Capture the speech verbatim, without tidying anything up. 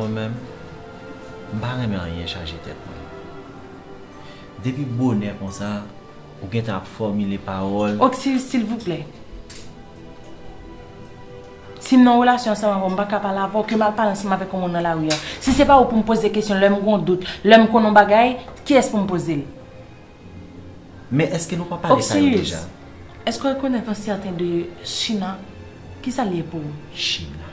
Mwen menm, m pa renmen anyen chaje tèt mwen. Depi bonè konsa, ou gentan ap fòmile pawòl. Oksiris, silvouplè. Si m nan relasyon ansanm avè w, m pa ka pale avè w, ke m al pale ansanm avèk yon moun nan lari a. Si se pa ou pou m poze kesyon, lè m gon dout, lè m konn yon bagay, kiyès pou m poze l? Men èske nou pa pale sa yo deja? Oksiris, èske w rekonèt yon sèten de China? Kisa l ye pou ou? China.